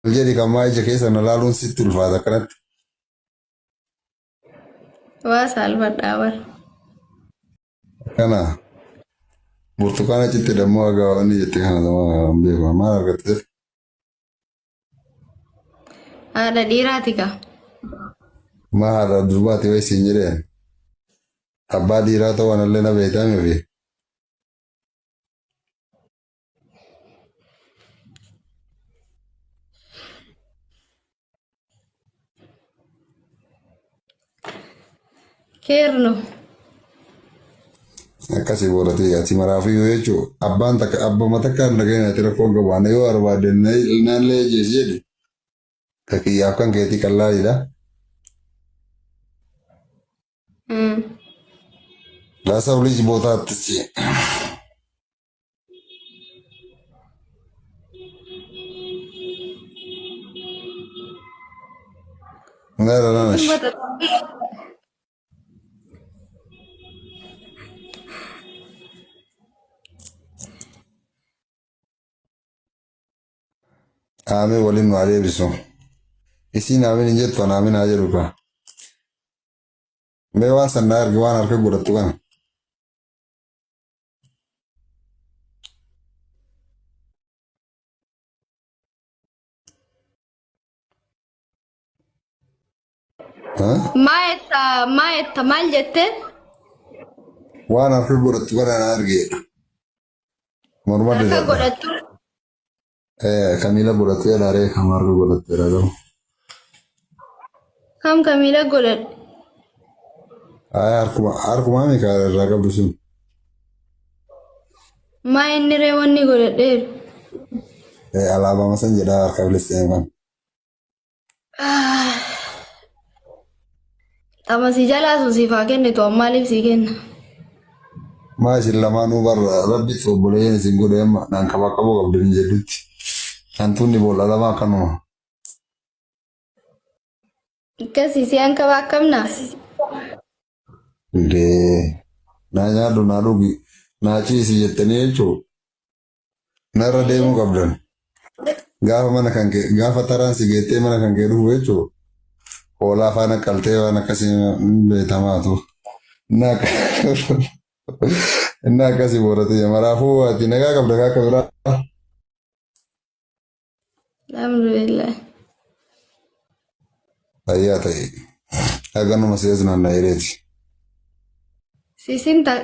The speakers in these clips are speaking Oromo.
Jedhi kan maa ija keessa na laaluun sitti ulfaata akkanatti. Waa saalfadhaa bar. Kana burtukaana citte dammoo haga wanni jette kana nama hin beeku. Maal argatte? Haadha dhiiraati kaa. Maa haadha durbaati wayi siin jedheen. Abbaa dhiiraa ta'uu anallee na beektaa miti. Keerno. Akkasii boodatee ati maraafiyyuu jechuun abbaan takka abbama takka hin dhaga'in ati rakkoon qabu ana yoo barbaadde nallee jees jedhi ka kiyyaaf kan keetii qallaaliidha. ለሰው ልጅ ቦታ አትስጪ። ደህና ነሽ? Aamiin waliin nu haa deebisu. Isiin aamiin hin jettu ana aamiin haa jedhu kaa. Mee waan san naa ergi waan harka godhattu kana. Ha? Maa jetta maa jetta maal jette? Waan harka godhattu kana naa ergi. Morma Harka didadha. godhattu. Eh, kamiila godhattu jedha ree kam harka godhattu jedha garuu. Kam kamiila godhadhe? Ay harkuma harkumaa mi kaa irraa qabdu sun. Maa inni ree wanni godhadheeru? Eh, alaabaa san jedha harka filisxeem kan. Xama si jalaa sun siif haa kennitu an maaliif sii kenna? Maa isin lamaanuu bar rabbitti obboleeyyan isin godhe amma naan qabaa qabuu qabdu hin jedhutti. Hantuunni boolla lama akkanuma. Akkasii si an qabaa akkamna? Indee naa nyaadhu naa dhugi naa ciisi jettanii jechuun narra deemuu qabdan. Gaafa mana kan kee gaafa taraan si geettee mana kan kee dhufu jechuun hoolaa faana qaltee waan akkasii hin beekamaatu. Inni akkasii boorate maraafuu ati nagaa qabda akka biraa. Alhamdulillah. Fayyaa ta'e. Haganuma si'as naanna'eereeti.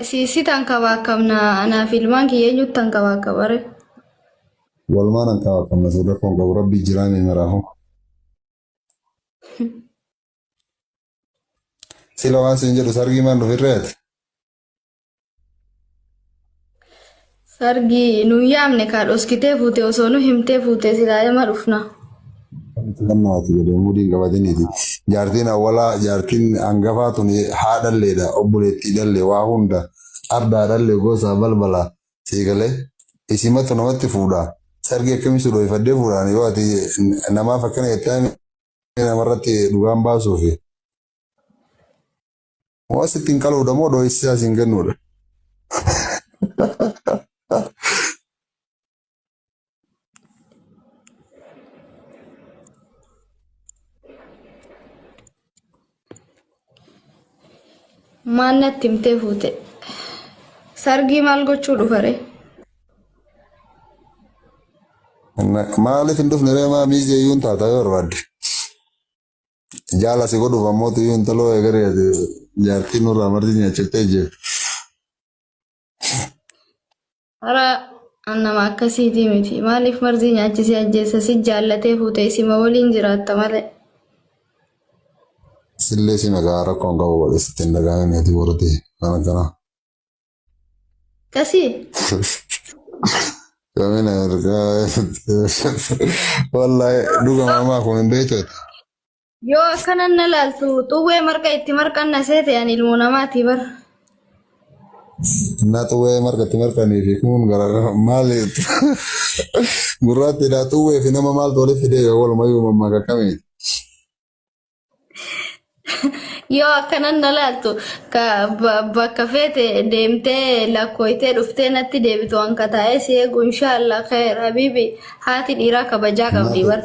Siisitan kabaakamna anaaf ilmaan kiyya eenyuttan kabaakabare. Walumaan an kabaakamna sun rakkoon qabu rabbii jiraa mee maraafu. Sila waan siin jedhu sargii maan dhufirreeti. Sargii nu yaamne kaa dhoskitee fuute osoo nu himtee fuute silaa ima dhufna. Kannaati jedhee mudiin qabatiniiti. Jaartiin awwalaa jaartiin hangafaa tun haadhalleedha obboleettii dhallee waa hunda ardaa dhallee gosa balbala sii galee isimatu namatti fuudha. Sargii akkamii si dhoofadhee fuudhaan yoo ati namaaf akkana jettee namarratti dhugaan baasuufi. Moo sitti hin qaluudha moo dhooysisaa siin kennuudha? Maal natti himtee fuute? Sargii maal gochuu dhufare? Maaliif hin dhufne ree maa miizee iyyuu hin taata yoo barbaadde. Jaala si godhuuf ammoo iyyuu intaloo eegaree ati jaartii nurraa marti nyaachiftee jirti. Hara an nama akkasiitii miti. Maaliif marzii nyaachisee ajjeessa si jaallatee fuute isima waliin jiraatta malee. Sillee si maqaa rakkoon qabu godhe sitti hin dhaga'amne ati warri kana kana. Akkasii? Kamina ergaa wallahi dhuga maamaa kun hin beektu. Yoo akkana na laaltu xuwwee marqa itti marqan na seete ani ilmoo namaati bar. Na xuwwee marqa itti marqanii fi kun gara maali gurraattiidha xuwwee fi nama maaltu walitti fidee walumayyuu mammaaka akkamiiti. Yoo akkanan na laaltu ka bakka feete deemtee lakkooytee dhuftee natti deebitu an ka taa'ee si eegu inshaallah kheer habiibi haati dhiiraa kabajaa qabdi bar.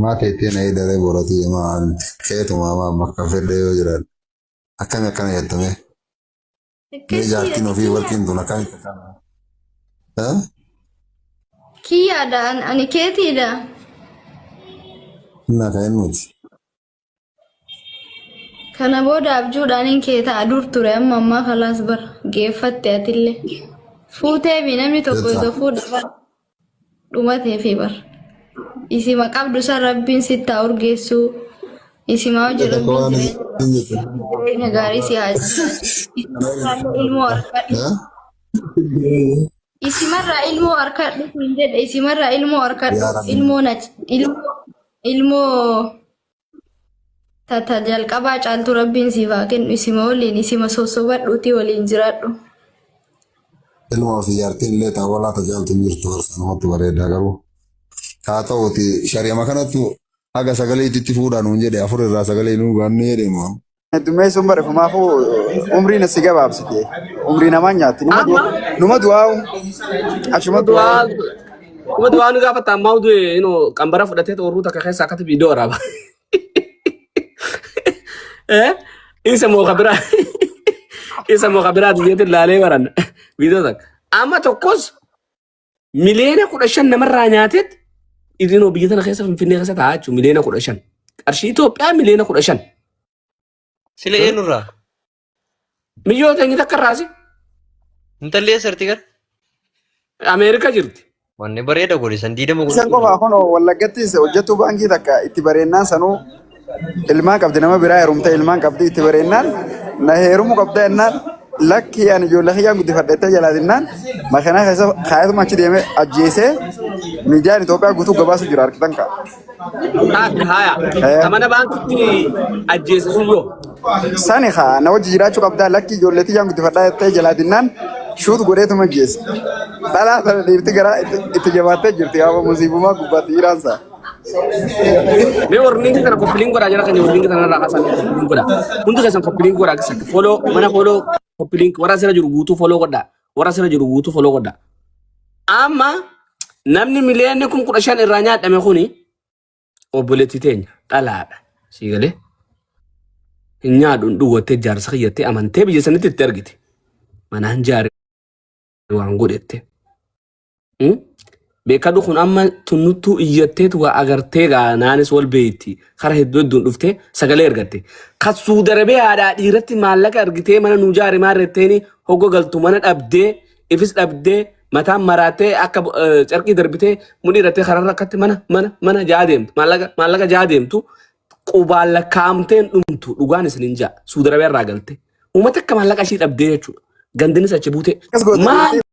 Maa teettee na eedalee boratii maa keetumaa maa bakka fedhe yoo jiran akkami akkana jettame. Mee Akkasii jaartiin ofii warqiin tun akkamitti akkana? Eh? Kiyyaadha ani keetiidha. Na kan nuti. Kana booda abjuudhaan kee ta'a dur ture amma ammaa kalaas bara geeffatte atillee. Fuutee fi namni tokko Jettaa. isa fuudha bara dhumatee fi bara. Isima qabdu san rabbiin sitti haa urgeessu. Isima hojii Tokko rabbiin waan jireenya hin jettu. jireenya gaarii si haa jiraatu. Isimarraa ilmoo argadhu. Eh? Isimarraa ilmoo argadhu siin jedhe isimarraa ilmoo argadhu Yaa Rabbi. ilmoo na ilmoo ilmoo tata jalqabaa caaltu rabbiin siif haa kennu isima waliin isima sossobadhuutii waliin jiraadhu. Ilma ofii jaartiin illee taawwalaa tajaaltu hin jirtu barsa namatti bareedaa garuu. Haa ta'uuti shari'ama kanattu haga sagalee itti fuudhaa nuun jedhe afur irraa sagalee nuu gaannu jedhe moo. Heddummeessuun bareefumaafuu umriin si gabaabsite. Umrii namaa nyaatti. Numa Amma numa du'aa'u. Achuma du'aa'u. du'aa kuma du'aa nu gaafata ammaa du'e ino qambara fudhatee xorruu takka keessa akkatti viidiyoo waraaba. Eh? Isa moo kabiraa isa moo kabiraa biyyeetti ilaalee baran viidiyoo takka. Amma tokkos 15 miliyoona namarraa nyaateet idinoo biyya tana keessa Finfinnee keessa taa'aa jechuudha 15 miliyoona. Qarshii Itoophiyaa 15 miliyoona. Sila eenyurraa? Miyyoota inni takka irraasi Intalli eessa jirti gara? Ameerika jirti. Wanni bareeda godhe san diidama Isan godhachuu qofaa kun wallaggattis hojjettuu baankii takka itti bareennaan sanuu ilmaan qabdi nama biraa heerumte ilmaan qabdi itti bareennaan na heerumuu qabda jennaan lakkii ani ijoollee kiyyaan guddifadha jettee jalaa dinnaan makiinaa keessa kaayatuma achi deemee ajjeesee miidiyaan Itoophiyaa guutuu gabaasu jira argitan ka'a. Taakka haya. Ta mana baankitti ajjeese sun yoo. Sani haa na wajji jiraachuu qabdaa lakkii ijoollee tiyyaan guddifadhaa jettee jalaa dinnaan shuut godheetuma ajjeese. Dhalaa tana dhiirti garaa itti jabaattee jirti gaafa musiibumaa gubbaatti jiraansa. Mee warri linki kana koppiliin godhaa jara keenya warri linki kana irraa kaasaa koppiliin godhaa. Hundi keessan koppiliin godhaa keessatti foloo mana foloo koppiliin warra asirra jiru guutuu foloo godhaa. Warra asirra jiru guutuu foloo godhaa. Amma namni 15 miliyoona irraa nyaadhame kuni obboleettii teenya dhalaadha. Sii galee hin nyaadhu hin dhugu jettee jaarsa kiyyattee amantee biyya sanitti itti argite. Manaan jaare waan godhette. Beekadhu kun amma tunnuttuu iyyatteetu waa agartee gaa naanis wal beeyti kara hedduu hedduun dhuftee sagalee ergatte. Kassuu darabee haadhaa dhiiratti maallaqa argitee mana nuu jaare maarretteeni hogga galtu mana dhabdee ifis dhabdee mataan maraattee akka carqii darbitee mudhii irrattee kararra akkatti mana mana mana jaa deemtu maallaqa maallaqa jaa deemtu qubaan lakkaa'amteen dhumtu dhugaan isin hin jaa suudarabee irraa galte. Uummata akka maallaqa ishii dhabdee jechuudha. Gandinis achi buute. Akkas goote Maal dhiirti.